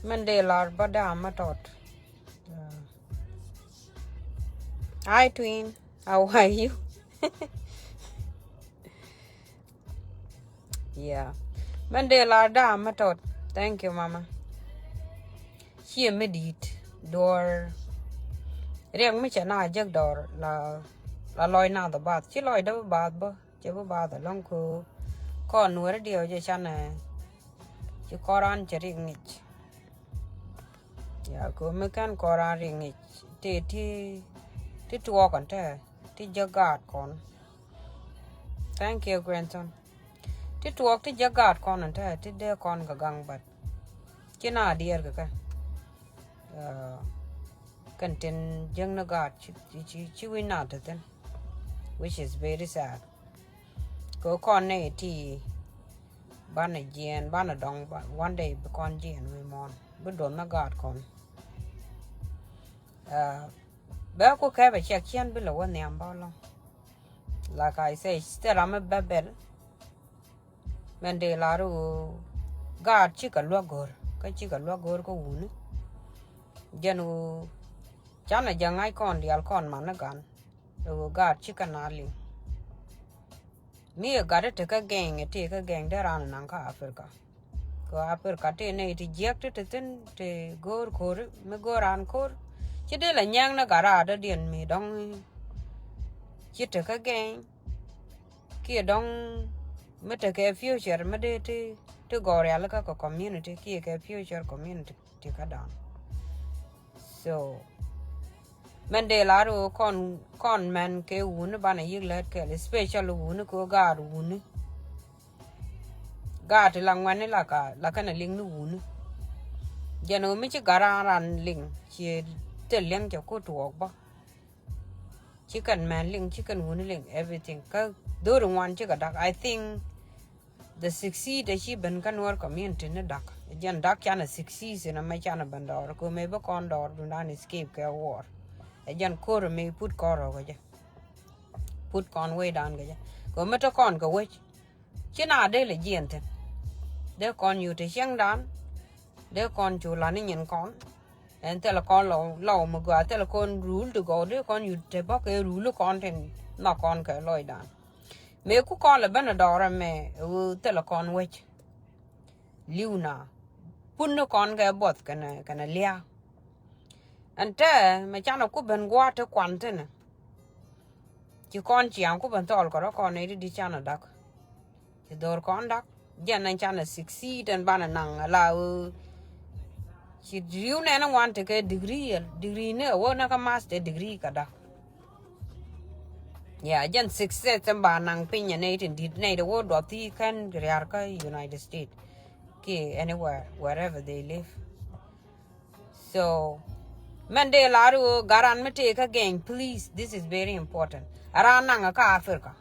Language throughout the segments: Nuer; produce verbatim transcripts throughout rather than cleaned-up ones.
Min dee lar bä da̱a̱ mä tɔt. Hi, twin. How are you? Yeah. Min dee lar da̱a̱ mä tɔt. Thank you, mama. Ciɛ mi di̱i̱t duɔ̱ɔ̱r. Riɛk mi cɛ na jek dɔɔr la, la lɔc na dhɔ bath. Ci lɔc dee bi bath bä. Cɛ bi bath alɔŋ ko. Kɔn nuɔri diɛw jɛ canɛ. Ci kɔran cɛ rik ŋic. Ya ko mi kɛn kɔran rik ŋic. Ti, ti, ti tuɔɔk kɔn tɛ. Ti jek gaat kɔn. Thank you, grandson. Ti tuɔɔk ti jek gaat kɔn tɛ. Ti dee kɔn kɛ gaŋ bat. Ci na diɛɛr kɛ kɛ. Uh, kɛn tin jiäkni gaat ci, ci, ci, ci wi̱c na te thin, which is very sad. Kɛ kɔn nɛ ti banɛ jiɛn, banɛ dɔŋ, ba, one day bi kɔn jiɛn wi̱i̱ muɔ̱ɔ̱n. Bi duɔth ni gaat kɔn. Uh, bɛ ku kɛpɛ cɛk ciɛn bi lɛ wä nhiam ba lɔŋ. Like I say, still ram mi bɛ bɛl. Mɛn dee lar ɣöö gaat cikɛ luäk go̱r, kä cikɛ luäk go̱r kä wuni. Jɛn ɣöö canɛ jɛ ŋa̱c kɔn diaal kɔn man ni gan. Ɣöö gaat cikɛ na liŋ. Mi ɛ gat ɛ tekä gɛŋ, ɛ tekä gɛŋ dee ran naŋ kä Africa. Kɛ Africa tëë nɛy ti jiäk ti ti thi̱n ti go̱o̱r ko̱ri, mi go̱o̱r an ko̱r. Ci dee la nyɛɛŋ ni gat raadädiɛn mi dɔ̱ŋ ci tekä gɛny. Kiɛ dɔ̱ŋ mi tekɛ future mi dee ti, ti gɔw rialikä kɛ community kiɛ kɛ future community ti kä da̱a̱n. So mɛn dee lar ɣöö kɔn, kɔn mɛn kɛ wuni banɛ yi̱k lät kɛl, especially wuni kɛ ɣöö gaat wuni. Gaat ti la ŋuɛ̈tni la ka, la kɛn a liŋ ni wuni. Jɛn ɣöö mi ci gat ran ran liŋ ciɛ thil liɛŋ cɛ ku tuɔɔk bä. Ci kɛn mɛn liŋ, ci kɛn wuni liŋ, everything. Kä dho̱ri ŋuan cikɛ dak. I think the succeed ɛ ci ben kä Nuer community ni dak. Ɛ jɛn dak canɛ succeed in a mɛ canɛ ben dɔɔr. Kɛ mɛ bi kɔn dɔɔr dundan escape kɛ war. Ɛ jɛn ko̱r mɛ put kɔn rɔ kɛ jɛ. Put kɔn wecdan kɛ jɛ. Kɛ mɛ te kɔn kɛ wec. Ci na dee lɛ jiɛn thin. Dee kɔn yut te cieŋdan. Dee kɔn cu la ni nyin kɔn. Ɛn thilɛ kɔn lɔw, lɔw mi gɔaa, thilɛ kɔn rul ti gɔw, dee kɔn yut te bä kɛ rul kɔn tin nhɔk kɔn kɛ lɔcdan. Mëë ku kɔn lɛ ben a dɔɔr ɛmɛ, ɛ ɣöö thilɛ kɔn wec. Li̱w na. Pun ni kɔn kɛ buɔth kɛnɛ, kɛnɛ lia̱a̱. Ɛn tɛ mɛ canɛ ku ben gua̱a̱t ti kuan thi̱n. Ci kɔn ciaŋ ku ben thɔɔl kɛ rɔ kɔn nɛy ti di̱t canɛ dak. Ci dho̱r kɔn dak. Jɛn ɛn canɛ succeed ɛn banɛ naŋ ala ɣöö ci ri̱w nɛn ŋuan tekɛ degree, degree ni ɛ wä ni kä master degree kɛ dak. Ya, jɛn success ɛn ba naŋ piny ɛ nɛy tin di̱t nɛy ti wä duɔth ti kɛn riar kä United States. Kiɛ anywhere, wherever they live. So mɛn dee lar ɣöö gat ran mi tëë kä gɛny, please, this is very important. A ran naŋ kä Africa.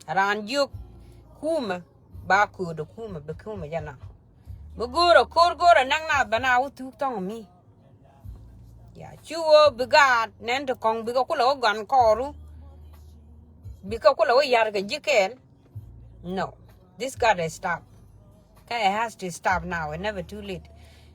A ran jiök kumɛ, ba köödɛ kumɛ, bi kumɛ jɛ naŋ. Mi go̱o̱rɛ ko̱r go̱o̱rɛ naŋ na bɛ na wä thuk thɔŋ mi. Ya, ci ɣöö bi gaat nɛn ti kɔŋ bikɛ kulɛ wä gan kɔɔru. Bikɛ kulɛ wä yar kɛ ji̱ kɛɛl. No, this gotta stop. Kä it has to stop now, it never too late.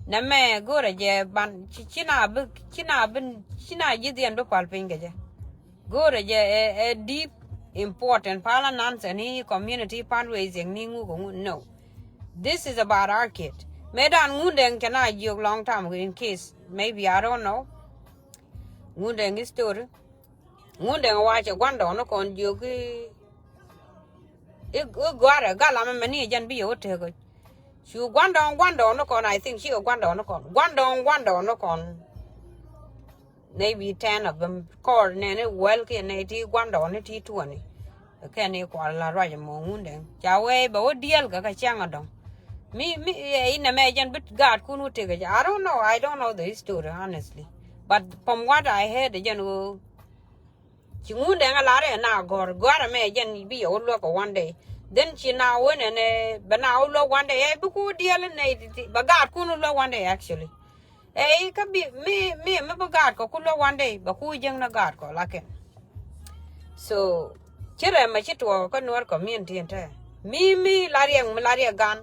Nɛ mɛ go̱rɛ jɛ ban ci, ci na bi, ci na bi, ci na ji̱ dhiɛn bi pal piny kɛ jɛ. Go̱rɛ jɛ ɛ, ɛ deep important pala nonsense ni community fundraising ni ŋu kɛ ŋu, no. This is about our kid. Mɛ dan Ŋundɛŋ kɛ na jiök long time in case maybe I don't know. Ŋundɛŋ history. Ŋundɛŋ wa cɛ gua̱ndɔɔŋni kɔn jiök i̱, i̱ gua̱rɛ galamɛ mɛ ni jɛn bi yɛ wä tek. Cu gua̱ndɔɔŋ gua̱ndɔɔŋni kɔn, I think cikɛ gua̱ndɔɔŋni kɔn. Gua̱ndɔɔŋ gua̱ndɔɔŋni kɔn. Maybe ten of them. Kɔr nɛni wäl kiɛ nɛy ti gua̱ndɔɔŋni ti tuɔni. Kɛn i̱ kual la ruac ɛmɔ Ŋundɛŋ. Ca wee bɛ wä diɛl kɛ kɛ cäŋ adɔ̱ŋ. Mi, mi, ɛ, inɛ mɛ jɛn bi gaatkun wä tek. I don't know, I don't know the history, honestly. But from what I heard, jɛn ɣöö ci Ŋundɛŋ a lar ɛ na gɔ̱r, gɔ̱r ɛmɛ jɛn bi yɛ wä luäk ɛ one day. Then ci na wä nɛnɛ bɛ na wä luäk one day, ɛ bi ku diɛl nɛ, bɛ gaatkun wä luäk one day actually. Ɛ kä bi mi, mi, mi bi gaatkɔ ku luäk one day, bɛ ku jiäkni gaatkɔ lakɛn. So ci rɛm ɛ ci tuɔɔk kä Nuer community ɛn tɛ. Mi, mi la riɛk, mi la riɛk gan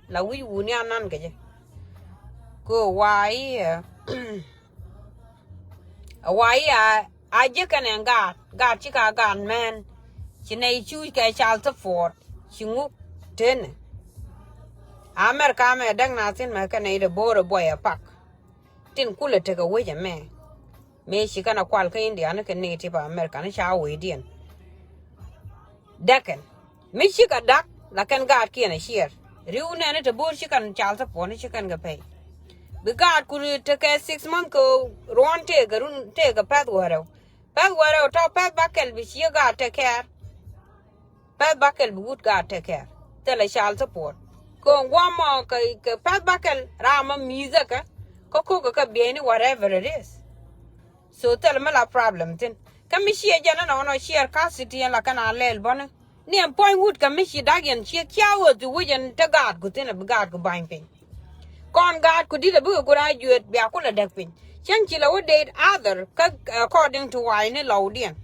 la wi̱c wuni anan kɛ jɛ. Kɛ wa̱i̱ ɛ wa̱i̱ a a ji̱ kɛnɛ gaat, gaat ci ka gaat mɛn. Ci nɛy cuuc kɛ child support ci ŋuk tenɛ. America mɛ däk na thin mɛ kɛ nɛy de bo̱o̱r ɛ buɔy ɛ pak. Tin kulɛ tekɛ wec ɛmɛ. Mëë ci kɛn a kual kä India ni kɛ native America ni ca wecdiɛn. Däkɛn mi cikɛ da̱k la kɛn gaatkiɛn a ciɛɛr. Ri̱w nɛni te bo̱o̱r ci kɛn child support ni ci kɛn kɛ pɛy. Bi gaatku tekɛ six month kɛ ruɔ̱n tëëkɛ run tëëkɛ pɛ̈th wäl rɛw. Pɛ̈th wäl rɛw tɔ̱ pɛ̈th bakɛl bi ci gaat take care. Pɛ̈th bakɛl bi wut gaat take care. Thilɛ child support. Kɛ guamɔ kɛ kɛ pɛ̈th bakɛl ram mɔ mi̱i̱thä kɛ kä ko̱kɛ kɛ bieyni whatever it is. So thilɛ mi la problem thin. Kä mi ciɛ jɛn ɛnɔnɔ ciɛɛr custody ɛn la kɛn a lɛl bɔni. Ni ɛn puɔ̱ny wut kɛ mi ci da̱k yɛn ciek cia ɣöth i̱ wec ɛn te gaatku thin ɛ bi gaatku ba̱ny piny. Kɔn gaatku di̱t ɛ bikɛ ku rac jueet bia kulɛ däk piny. Cäŋ ci la wä date other kä according to wa̱i̱ni lɔwdiɛn.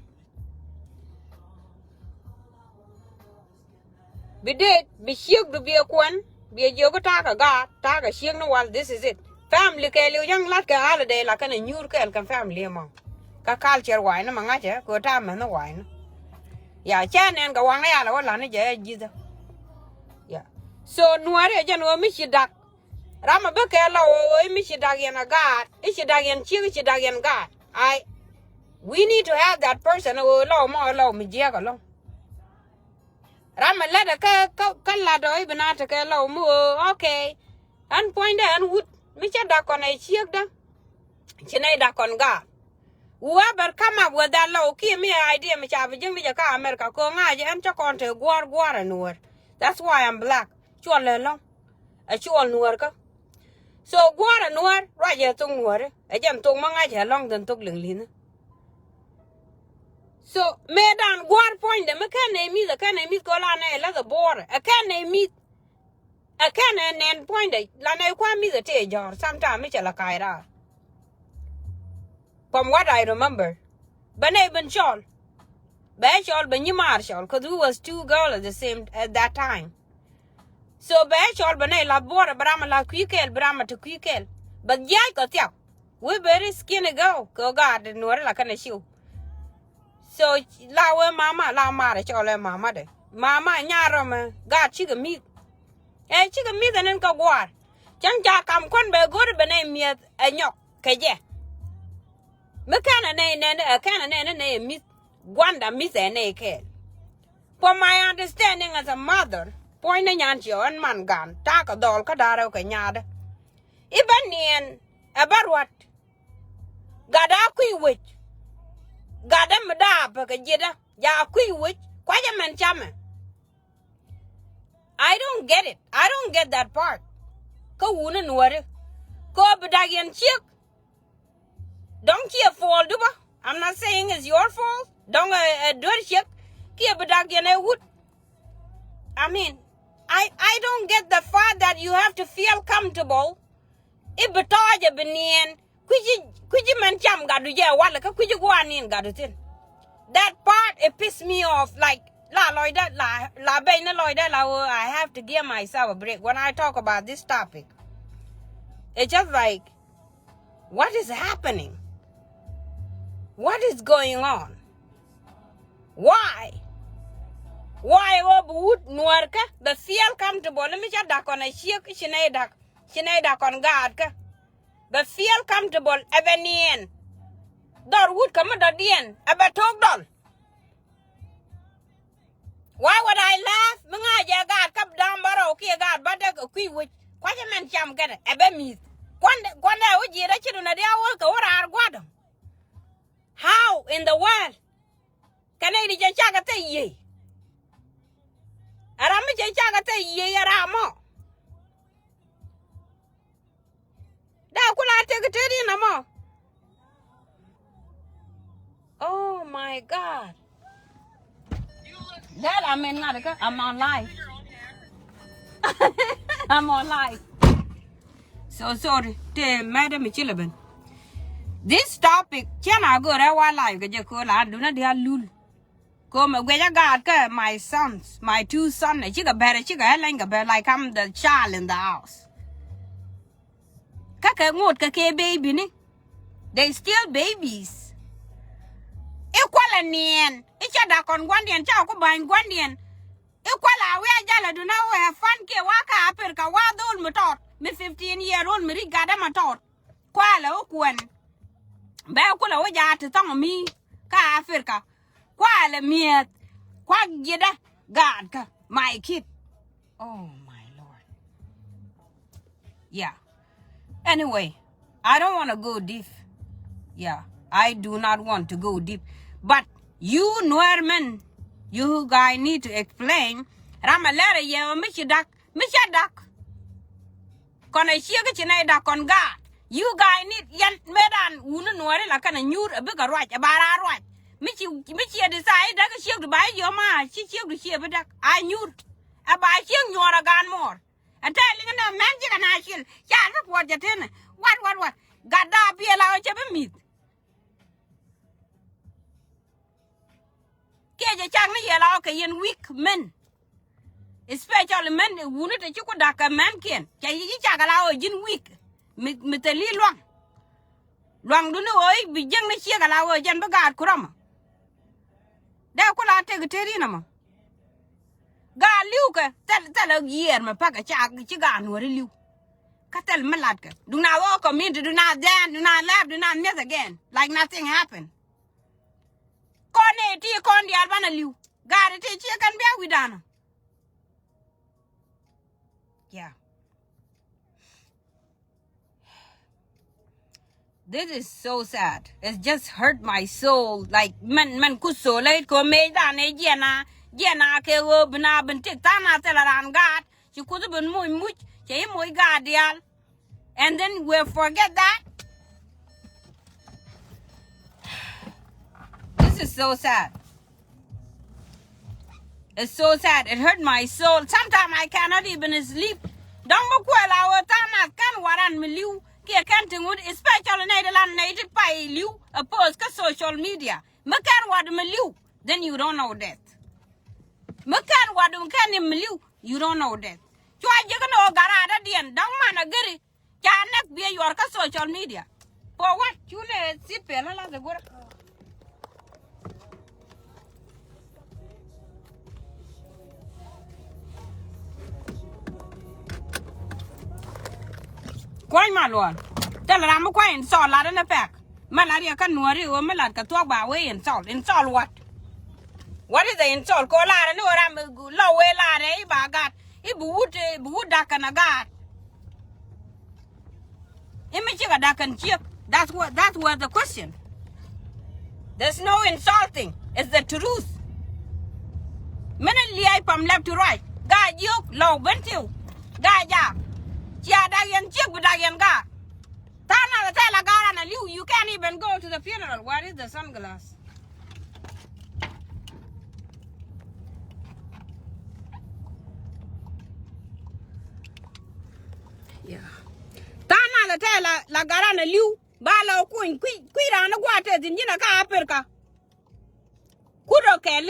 Bi det bi ciekdu bi ɛ kuɛn bi ɛ jiök i̱ ta̱a̱ kɛ gaat ta̱a̱ kɛ ciek ni wal, this is it. Family kɛɛliw yäŋ la̱t kɛ holiday la kɛn ɛ nyuur kɛɛl kɛn family ɛmɔ. Kä culture wa̱i̱ni ma ŋa̱cɛ kɛ ɣöö ta̱a̱ mäth ni wa̱i̱ni. Ya cɛ nɛn kɛ waŋni yal ɛ wä la̱t ni jɛ ɛ ji̱thä. Ya so nuääri ɛ jɛn ɣöö mi ci da̱k. Ram a bä kɛ lɔw ɣöö i̱ mi ci da̱k yɛn a gaat i̱ ci da̱k yɛn ciek i̱ ci da̱k yɛn gaat. I, we need to have that person ɣöö lɔw mɔ lɔw mi jiääk ɛlɔ̱ŋ. Ram a lätdä kä kä kä latdä i̱ bi na tekɛ lɔw mi ɣöö okay. Ɣän puɔ̱nydä ɣän wut mi cä da̱k kɔn ɛ ciekdä. Ci nɛy da̱k kɔn gaat. Whoever come up with that lɔw kiɛ mi ɛ idea mi ca bi jiäkni jɛ kä America kɛ ɣöö ŋa̱cä ɣän cä kɔn te gua̱a̱r gua̱a̱r ɛ nuäär. That's why I'm black. Cuɔl lɛ lɔ̱ŋ. Ɛ cuɔl nuäärkä. So gua̱a̱r ɛ nuäär ruacɛ thok nuääri ɛ jɛn thok mi ŋa̱cɛ ɛlɔ̱ŋ thin thok liŋ li̱nhi. So mëëdan gua̱a̱r puɔ̱nydɛ mi kɛn nɛy mi̱th ɛ kɛn nɛy mi̱th kɛ ɣöö la nɛy la̱th ɛ bo̱o̱rɛ ɛ kɛn nɛy mi̱th. Ɛ kɛn ɛ nɛn puɔ̱nydɛ la nɛy kua̱r mi̱th ɛ tëë jɔ̱ɔ̱r sometime mi cɛ la ka̱a̱c raar. From what I remember. Bɛ nɛy ben cɔl. Bɛ cɔl bɛ nyimaar cɔl cause we was two girl at the same at that time. So bɛ cɔl bɛ nɛy lath buɔrɛ bɛ ram a lath kui̱ kɛɛl bɛ ram a te kui̱ kɛɛl. Bɛ jiac kɔ thiap. We very skinny girl kɛ ɣöö gaat nuɔri la kɛnɛ ciw. So la wee mama la marɛ cɔl ɛ mama dɛ. Mama nyarɔmɛ gaat cikɛ mi̱th. Ɛ cikɛ mi̱th ɛn in kä gua̱a̱r. Cäŋ ca kam kuän bɛ go̱ri bɛ nɛy mi̱eth ɛ nyɔk kɛ jɛ. Mi kɛn ɛ nɛy nɛn ɛ kɛn ɛ nɛn ɛ nɛy ɛ mi̱th gua̱nda mi̱th ɛ nɛy kɛɛl. For my understanding as a mother puɔ̱ny ni nyan ciɛ ɣän man gan ta̱a̱ kɛ dhɔl kä da̱rɛ kɛ nyaatdä. I̱ bä niɛn ɛ bä rua̱t. Gatdä a kui̱ wec. Gatdä mi daapä kɛ ji̱dä ja a kui̱ wec kua̱cä mɛn camɛ. I don't get it. I don't get that part. Kä wuni nuɔri. Kɛ ɣöö bi da̱k yɛn ciek. Dɔ̱ŋ ciɛ puɔl dupä. I'm not saying it's your fault. Dɔ̱ŋ ɛ ɛ duer ciek. Kiɛ bi da̱k yɛn ɛ wut. I mean, I I don't get the fact that you have to feel comfortable. I̱ bi tɔɔcɛ bi niɛn kui̱ci kui̱ci mɛn cam gatdu jɛ walɛ kä kui̱ci gua̱a̱r niɛn gatdu thi̱n. That part it piss me off like la lɔcdä la la bɛc ni lɔcdä la ɣöö I have to give myself a break when I talk about this topic. It's just like what is happening? What is going on? Why? Why ɣöö bi wut nuäärkä bɛ feel comfortable i̱ mi cä da̱k kɔn a ciek i̱ ci nɛy da̱k ci nɛy da̱k kɔn gaatkä. Bɛ feel comfortable ɛ bɛ niɛn. Dhɔr wut kä mi dɔ̱diɛn ɛ bɛ to̱k dɔl. Why would I laugh? Mi ŋa̱cɛ gaat kä da̱ŋ bärɔw kiɛ gaat bädäk ɛ kui̱ wec kua̱cä mɛn cam kɛnɛ ɛ bɛ mi̱th. Kuandɛ kuandɛ wä ji̱ rɛc ci dun ɛ diaal wä kɛ wä raar gua̱dä. How in the world? Kɛnɛ ini cɛ cakɛ thɛ yiey. Ɛ ram mi cɛ cakɛ thɛ yiey ɛ ram mɔ. Dee kula tek tet in amɔ. Oh my God. Dee la min ŋa̱t kä I'm on live. I'm on live. So sorry. Te mɛt mi ci lɛ ben. This topic cɛn a gör ɛ wa live kɛ jɛ köö la dun a diaal lul. Köö mɛ guɛc a gaat kä my sons, my two son, cikɛ bɛr cikɛ ɛ leny kɛ bɛr like I'm the child in the house. Kä kɛ ŋot kɛ kɛ baby ni. They still babies. I̱ kualɛ niɛn i̱ cɛ dak kɔn gua̱ndiɛn ca ku ba̱ny gua̱ndiɛn. I̱ kualɛ a wi̱i̱ a jalɛ dun a wee fun kiɛ wa kä Africa wa dhol mi tɔt mi fifteen year old mi ri̱c gatdä ma tɔt. Kualɛ wä kuɛn bɛ kulɛ wä jaat ti thɔŋ mi kä Africa. Kualɛ mi̱eth kuak ji̱dä gaatkä my kid. Oh my Lord. Yeah. Anyway, I don't want to go deep. Yeah, I do not want to go deep. But you Nuer men, you guys need to explain. Ram a lɛr a yɛ mi ci dak, mi ci dak. Kɔn a ciek ci nɛy dak kɔn gaat. You guys need yɛn mëë dan wuni Nuɛri la kɛn a nyuur a bikɛ ruac a ba raa ruac. Mi ci mi ci a decide dak ciek du ba yom a ci ciek du ci a bi dak a nyuur. A ba ciek nyuɔr a gaan muɔr. Ɛ tɛl liŋ nɛ mɛn ji̱ kɛ na cil ca ri puɔt jɛ teni. Wat wat wat gat da biɛ la ɣä cɛ bi mi̱th. Kiɛ jɛ cak ni yɛ la ɣä kɛ yɛn weak men. Especially men wuni te ci ku dak kɛ mɛn kiɛn cɛ yi ci cak la ɣä ji̱n weak. Mi mi thɛ li luaŋ. Luaŋdun i̱ ɣöö i̱ bi jiäkni ciek ala ɣöö jɛn bi gaat ku rɔmɔ. Dee ku la tek i̱ tet in ɛmɔ. Gaat li̱w kɛ thil thil ɛ yiëër mɛ päk ɛ ca ci gaat nuɔ̱ɔ̱ri li̱w. Kä thil mi latkɛ duŋ na ɣöö community duŋ na dhɛn duŋ na lɛp duŋ na mi̱eth again like nothing happen. Kɔn ëë ti kɔn diaal banɛ li̱w gaat ëë ti ciek kɛn bia wi̱dan ɔ. Yeah. This is so sad. It just hurt my soul. Like mɛn mɛn ku soul. Like ko mec dan e jiɛna jiɛna ke ɣöö bina bin tik than a thil aran gaat. Ci kuth bin muc muc cɛ yi muc gaat dial. And then we forget that. This is so sad. It's so sad. It hurt my soul. Sometimes I cannot even sleep. Dɔ̱ŋ mi kuɛl a ɣöö tha̱a̱ŋ nath kɛn waran mi li̱w kiɛ kɛn ti ŋut, especially nɛy ti lan nɛy ti pay li̱w a post kä social media. Mi kɛn wat mi li̱w, then you don't know death. Mi kɛn wat mi kɛn ni mi li̱w, you don't know death. Cua ji̱ kä ni ɣöö gat raadädiɛn dɔ̱ŋ man a geri. Ca nɛk biɛ yuɔr kä social media. For what? Cu nɛ sit pel ɣä lath ɛ guäär. Kuany ma luɔl. Thil ram mi kuany in thɔɔl lat in effect. Mi lat yɛ kä nuɔri ɣöö mi lat kɛ thuɔ̱k ba wee insult. Insult what? What is the insult? Ko lar ni ɣöö ram lɔ wee lar i̱ ba gat i̱ bi wut i̱ bi wut dak kɛn a gat. I̱ mi cikɛ dak kɛn ciek. That's what that's what the question. There's no insulting. It's the truth. Min in liɛɛc pam left to right. Gaa jiök lɔw ben thiw. Gaa jaak. Cia dak yɛn ciek bi dak yɛn gaa. Tha̱a̱ŋ nath ɛ tɛl a gaa ran a li̱w. You can't even go to the funeral. Where is the sunglass? Yeah. Tha̱a̱ŋ nath ɛ tɛl a la gat ran a li̱w ba lɔ kuny kui̱ kui̱ ran a gua̱a̱ tɛth in ji̱n a kä Africa. Kut rɔ kɛl.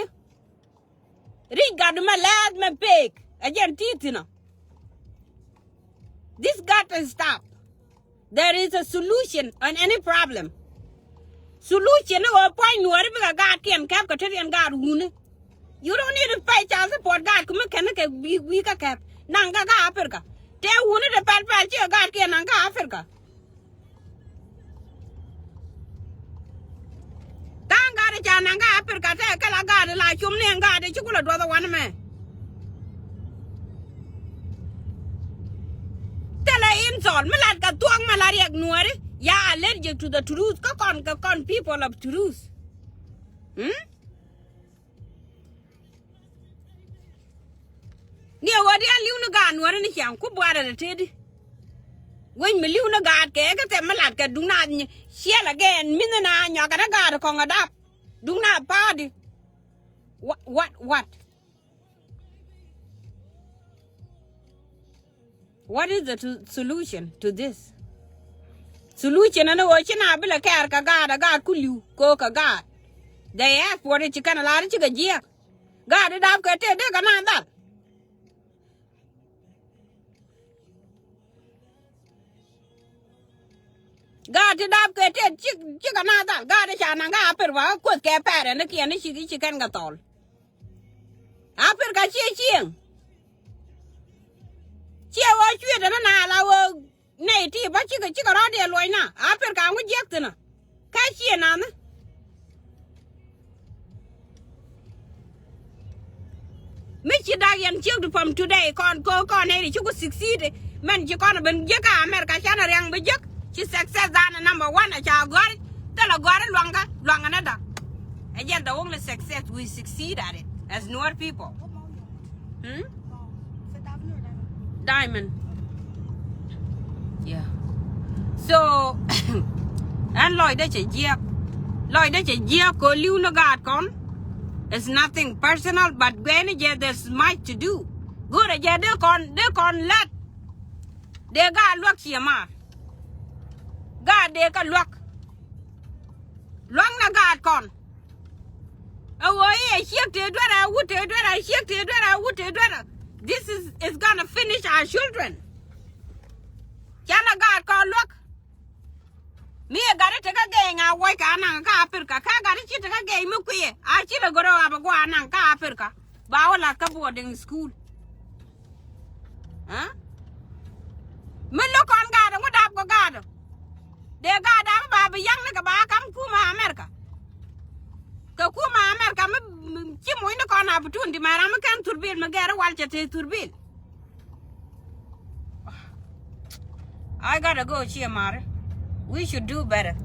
Ric gat mɛ lɛth mɛ pek. Ɛ jɛn ti thi̱n ɔ. This got to stop. There is a solution on any problem. Solution ni ɣöö pua̱ny nuɔ̱ɔ̱ri bikɛ gaatkiɛn kɛp kɛ te riɛn gaat wuni. You don't need to pay child support gaat kä mi kɛn kɛ wi̱i̱ wi̱i̱ kä kɛp naŋ kä kä Africa. Tëë wuni te pɛl pɛl cikɛ gaatkiɛn naŋ kä Africa. Tha̱a̱ŋ gaat ca naŋ kä Africa tëë kɛ la gaat la cum ni ɛn gaat ci kulɛ duɔth ɛ wan mɛ. Thilɛ insult mi lat kɛ thuɔ̱k mi la riɛk nuɔ̱ɔ̱ri. Ya allergic to the truth kä kɔn kɛ kɔn people of truth. Hmm? Ni ɛ ɣöö diaal li̱w ni gaat nuɔ̱ɔ̱ri ni ciaŋ ku buaarɛ rɛ tëëdi. Wec mi li̱w ni gaat kɛ kä thɛm mi lat kɛ duŋ na ciɛl again mi ni na nyɔakɛ ni gaat kɔŋ adap. Duŋ na pa̱a̱di. What, what, what? What is the to- solution to this? Solution ɛn ɣöö ci na bi lɛ kɛɛr kɛ gaat ɛ gaat ku li̱w kɛ ɣöö kɛ gaat. They ask for it ci kɛn ɛ lar ci kɛ jiɛk. Gaat i̱ dap kɛ tëë dee kɛ naath dhal. Gaat ti dap kɛ tëë cik, cik a na dhal. Gaat ti ca naŋ kä Apirka kuoth kɛ pɛrɛ ni kiɛn ni cik, cik kɛn kɛ thɔl. Apirka ciɛ cieŋ. Ciɛ wä cuiet ni na la wä nɛy ti bä cikɛ, cikɛ rɔ̱ diɛ luɔcna. Apirka ŋu jiɛk thinä. Kä ciɛ naŋ ni. Mi ci dak yɛn ciek di pam today kɔn ko kɔn nɛy di ci ku succeed. Mɛn ci kɔn ben jiek a America canɛ riaŋ bi jiek. Ci success dan number one a ca gɔri. Thilɛ gɔri luaŋkä luaŋkä ni dak. Ɛ jɛn the only success we succeed at it as Nuer people. Hmm? Diamond. Yeah. So ɛn lɔcdä cɛ jiɛk. Lɔcdä cɛ jiɛk kɛ liw ni gaat kɔn. It's nothing personal but guɛni jɛ there's much to do. Go̱rɛ jɛ dee kɔn, dee kɔn lät. Dee gaat luäk ciɛ maar. Gaat dee kä luäk. Luäk na gaat kɔn. Ɛ ɣöö i̱ ɛ ciek tëë duerɛ, ɛ wut tëë duerɛ, ɛ ciek tëë duerɛ, ɛ wut tëë duerɛ. This is, is gonna finish our children. Canɛ gaat kɔn luäk. Mi ɛ gat i̱ tekä gɛɛny a wuɔc kɛ anaŋ kä Apirka. Kä gat i̱ ci tekä gɛɛny mi kuiɛ a ci lɛ gör ɛ ɣap ɛ guɔ anaŋ kä Apirka. Ba wä la̱th kä boarding school. Aa? Mi lo̱k kɔn gaatdä ŋu dap kɔ gaatdä. Dee gaatdä mi ba bi yaŋ ni kɛ ba kam kumɛ America. Kɛ kumɛ America mi, mi ci mucni kɔn opportunity mɛ ram mi kɛn thurbil mi gɛr i̱ wal cɛ tëë thurbil. I gotta go ciɛ mari. We should do better.